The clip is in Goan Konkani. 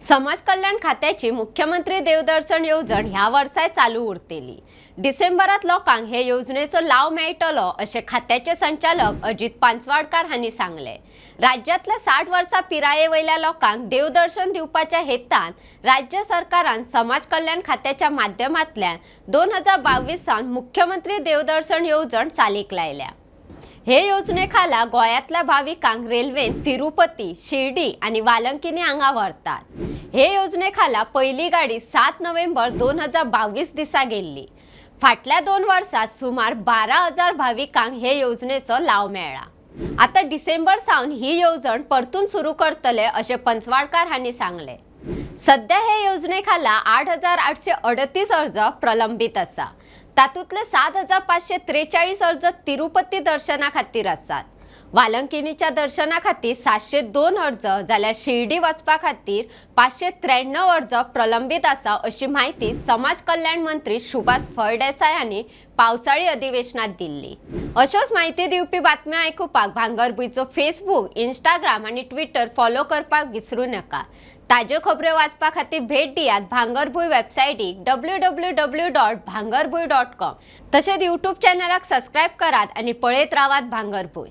समाज कल्याण खात्याची मुख्यमंत्री देवदर्शन येवजण ह्या वर्साय चालू उरतली. डिसेंबरात लोकांक हे येवजणेचो लाव मेळटलो अशें खात्याचे संचालक अजित पांचवाडकार हांणी सांगलें. राज्यांतल्या 60 वर्सां पिराये वयल्या लोकांक देवदर्शन दिवपाच्या हेतान राज्य सरकारान समाज कल्याण खात्याच्या माध्यमांतल्यान 2022 सावन मुख्यमंत्री देवदर्शन येवजण चालीक लायल्या. हे योजने खाला गोंयांतल्या भाविकांक रेल्वेन तिरुपती, शिर्डी आनी वालंकिनी हांगा व्हरतात. हे योजने खाला पयली गाडी 7 नोव्हेंबर 2022 दिसा गेल्ली. फाटल्या 2 वर्सात सुमार 12,000 भाविकांक हे योजनेचो लाव मेळ्ळा. आता डिसेंबर सावन ही येवजण परतून सुरू करतले अशें पंचवाडकार हांणी सांगलें. सध्या हे योजने खाला 8,838 अर्ज प्रलंबीत आसा. तातूंतले 7,543 अर्ज तिरुपती दर्शना खातीर आसात. वालंकिनीच्या दर्शना खातीर 702 अर्ज जाल्यार शिर्डी वचपा खातीर 593 अर्ज प्रलंबीत आसा अशी म्हायती समाज कल्याण मंत्री सुभाष फळदेसाय हांणी पावसाळी अधिवेशनात दिल्ली. अश्योच म्हायती दिवपी बातम्यो आयकुपाक भांगरभूंयचो फेसबूक, इंस्टाग्राम आनी ट्विटर फॉलो करपाक विसरू नका. ताज्यो खबऱ्यो वाचपा खातीर भेट दियात भांगरभूंय वेबसायटीक www.bhangarbhuy.com. तशेंच यूट्यूब चॅनलाक सबस्क्रायब करात आनी पळयत रावात भांगरभूंय.